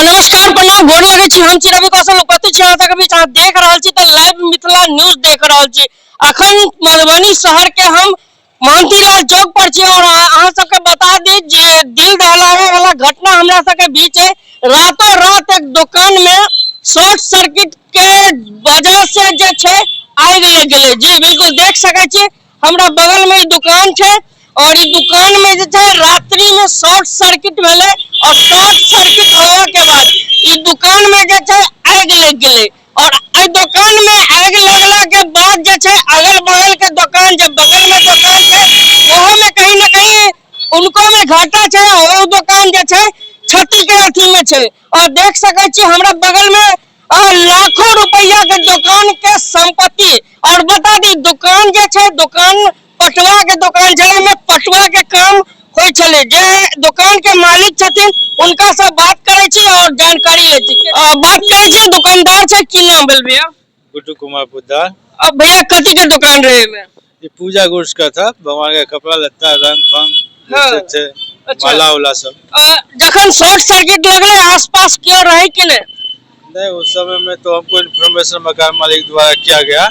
नमस्कार, प्रणाम, गोर लगै छी। हम छी रवि कौशल, उपस्थित छी अहाँ सबके बीच। अहाँ देख रहल छी तऽ लाइव मिथिला न्यूज देख रहल छी। अखन मधुबनी शहर के हम मांगतीलाल चौक पर छी और अहाँ सबके बता दी जे दिल दहलावे वाला घटना हमरा सबके बीच है। रातों रात एक दुकान में शॉर्ट सर्किट के वजह से जे छै आगि लागि गेलै। जी बिल्कुल, देख सकै छी हमरा बगल में ई दुकान छै और ई दुकान में जे छै रात्रि में शॉर्ट सर्किट भेलै और शॉर्ट सर्किट होवे के बाद ई दुकान में जे छै आगि लागि गेलै और एहि दुकान में आगि लगला के बाद जे छै अगल बगल के दुकान, जे बगल में दुकान छै ओहो में कहीं ना कहीं उनको में घाटा छै और ओ दुकान जे छै क्षति के अथी में छै। और देख सकै छी हमरा बगल में लाखों रुपया के दुकान के संपत्ति। और बता दी दुकान जे छै दुकान पटवा के दुकान छलै, में पटवा के काम होइ छलै। जे दुकान के मालिक छथिन उनका से बात करै छी और जानकारी लै छी। बात करै छी दुकानदार छै। की नाम भेल भैया? गुड्डू कुमार पोद्दार। अब भैया कथी के दुकान रहे में? ये पूजा गुड्स का था, भगवान का कपड़ा लत्ता रंग फंग बेचते थे। माला उला सब। जखन शॉर्ट सर्किट लगले आसपास क्यों रहे कि नहीं? नहीं, उस समय में तो हमको इन्फॉर्मेशन मकान मालिक द्वारा किया गया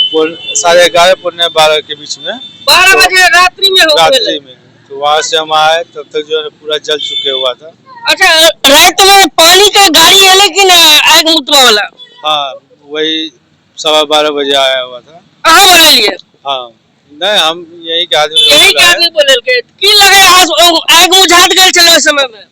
11:30 11:45 के बीच में। 12 बजे रात्रि में हो रात्रि में तो वहाँ से हम आए तब तक जो है पूरा जल चुके हुआ था। अच्छा, रात में पानी के गाड़ी एले कि ना आग मुतवा वाला? हाँ, वही 12:15 बजे आया हुआ था। अहाँ बोललिए? हाँ, नहीं, हम यही के आदमी यही के आदमी बोललकै। की लगे आज आग बुझात गेल छलै ओहि समय में?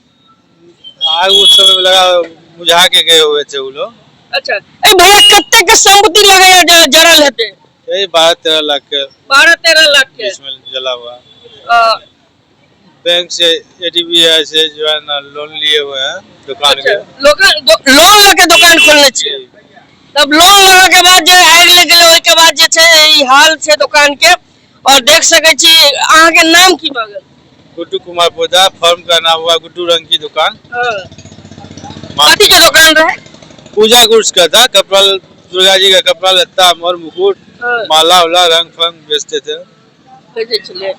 आग उस समय में लगा बुझा के गए हुए थे वो लोग। अच्छा, ए भैया कते के संपत्ति लगे जरल हेतै? यही 12-13 लाख के। 12-13 लाख के इसमें जला हुआ। बैंक से एडीबीआई से जो है ना लोन लिए हुए हैं दुकान के। लोन लके दुकान खोलने छियै, तब लोन लेवे के बाद जे आगि लागि गेलै ओहि के बाद जे छै ई हाल छै दुकान के। और देख सकै छी। अहाँ के नाम की भऽ गेल? गुड्डू कुमार पोद्दार, फर्म का नाम हुआ गुड्डू रंग की दुकान। कथी के दुकान रहे? पूजा गुड्स का था, कपड़ा, दुर्गा जी का कपड़ा लत्ता और मुकुट माला उला रंग फंग बेचते थे। बेचै छलियै।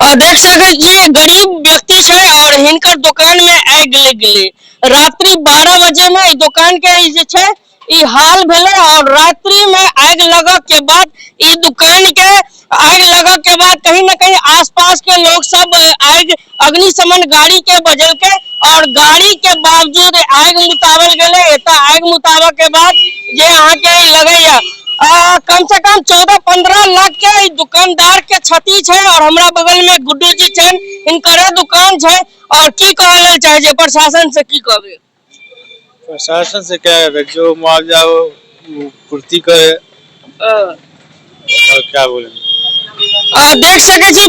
और देख सकै छी गरीब व्यक्ति छै और हिनकर दुकान में आगि लागि गेलै रात्रि 12 बजे में। ई दुकान के ई जे छै ई हाल भेलै और रात्रि में आगि लगऽ के बाद ई दुकान के आगि लगऽ के बाद कहीं ना कहीं आसपास के लोग सब आगि अग्निशमन गाड़ी के बजलकै और गाड़ी के बावजूद आगि मुतावल गेलै। एतऽ आगि मुताबऽ के बाद जे अहाँके लगैया कम से कम 14-15 लाख के ई दुकानदार के क्षति छै। और हमरा बगल में गुड्डू जी छनि, हिनकरे दुकान छै। और की कहै लेल चाहै छै प्रशासन से, की कहबै? प्रशासन से क्या है, जो मुआवजा हो वो पूर्ति करे और क्या बोलेंगे। देख सकै छी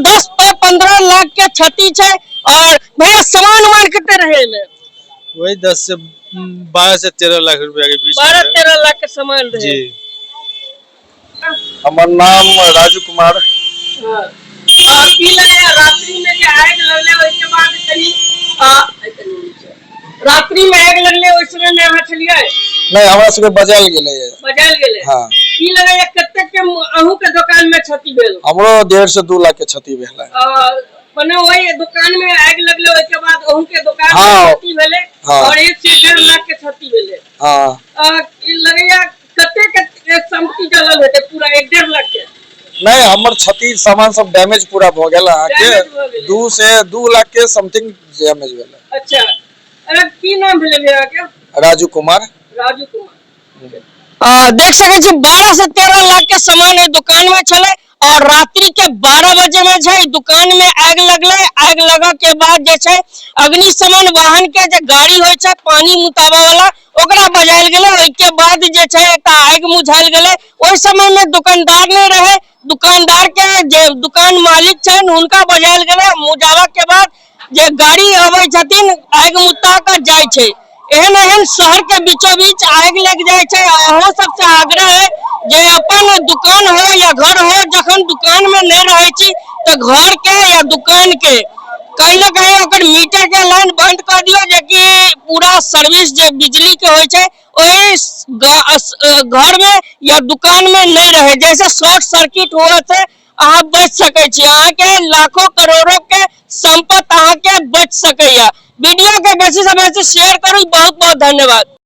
10 पे 15 लाख के क्षति छै। और भैया सामान उमान कते रहे एहिमे? वही 10 से 12 से 13 लाख रुपया के बीच में बारह है। 13 लाख के सामान रहे। जी। हमर नाम राजू कुमार। और की लगैया रात्रि में जे आगि लगलै ओहिके बाद कनि रात्रि में आगि लगलै ओहि समय में अहाँ छलियै? नहीं, हमरा सबके बजायल गेलै। बजायल गेलै? हाँ। की लगैया कते के अहूँ के दुकान में क्षति भेल? हमरो 1.5 से 2 लाख के क्षति भेल है। मने वही दुकान में आगि लगलै ओहिके बाद अहूँ के दुकान में क्षति भेलै? और 1 से 1.5 लाख के क्षति भेलै? हाँ। ई लगैया कते के संपत्ति जलल हेतै पूरा 1-1.5 लाख के? नहीं, हमर क्षति सामान सब डैमेज पूरा भऽ गेल अहाँके। डैमेज भऽ गेलै। 2 से 2 लाख के समथिंग डैमेज भेल। अच्छा, अरे की नाम भेलै भैया के? राजू कुमार। राजू कुमार। देख सकै छी 12 से 13 लाख के सामान एहि दुकान में छलै और रात्रि के 12 बजे में छै दुकान में आगि लगलै। आगि लगऽ के बाद जे छै अग्निशमन वाहन के जे गाड़ी होइ छै पानी मुताबऽ वाला ओकरा बजायल गेलै। ओहिके बाद जे छै एकटा आगि मुझायल गेलै। ओहि समय में दुकानदार नहि रहे, दुकानदार के जे दुकान मालिक छनि हुनका बजायल गेलै। मुझाबऽ के बाद जे गाड़ी अबै छथिन आगि मुता कऽ जाइ छै। एहन एहन शहर के बीचों बीच आगि लागि जाइ छै। अहाँ सबसे आग्रह है जे अपन दुकान हो या घर हो, जखन दुकान में नहि रहै छी तऽ घर के या दुकान के कहीं ना कहीं ओकर मीटर के लाइन बंद कऽ दियौ, जेकि पूरा सर्विस जे बिजली के होइ छै ओहि घर में या दुकान में नहीं रहे, जैसे शॉर्ट सर्किट हुआ से अहाँ बच सकै छी। अहाँके लाखों करोड़ों के संपत्ति अहाँके बच सकैया। वीडियो के बेसी से बेसी शेयर करू। बहुत बहुत धन्यवाद।